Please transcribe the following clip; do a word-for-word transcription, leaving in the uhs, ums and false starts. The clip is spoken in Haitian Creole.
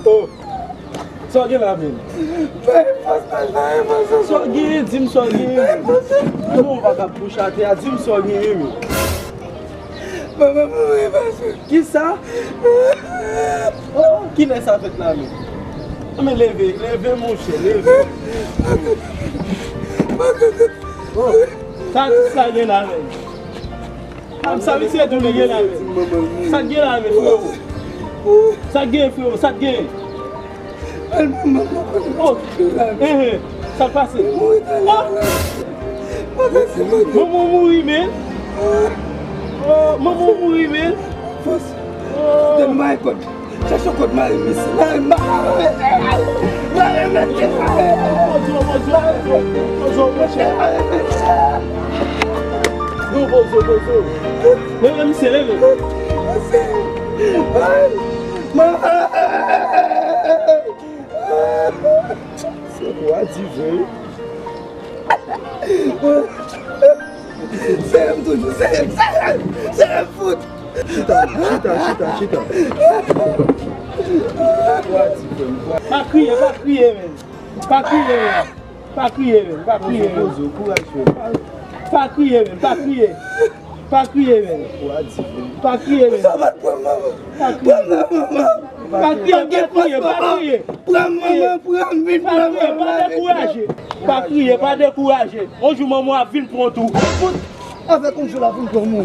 Oh, sa w gen la menm? Sa w gen? Di m sa w gen. Kòman w pa ka bouch atè a? Di m sa w gen menm. Manman mouri pase. Kisa? Oh, kilè sa fèt la menm? Anben leve, leve monchè, leve. Oh, sa atis la gen la menm? Sa misye tou li gen la menm? Sa k gen la menm, frewo? Sa k gen, frewo? Sa k gen? Oh, eh, eh, sa k pase? Oh! Manman mouri, men. Oh, manman mouri, men. Oh. Chache kot mari m isi. Mari m, mari m, mari m, mari m. Pozo, pozo, pozo. Leve misye, leve. Se kwa diven. Sere m toujou, sere m, sere m, sere m fout. Chita, chita, chita, chita. Pa kriye, pa kriye, men. Pa kriye, men. Pa kriye, men. Pa kriye, men. Pozo, kouraj, frè. Pa kriye, men. Pa kriye. Pa kriye, men. Pa kriye, men. Sa pa t pran manman. Pa kriye. Pran manman. Pa kriye, pa kriye, pa kriye. Pran manman, pran m, vin pran manman. Pa kriye, pa dekouraje. Pa kriye, pa dekouraje. On jou manman ap vin pran w tou. Avèk yon jou l ap vin pran mwen.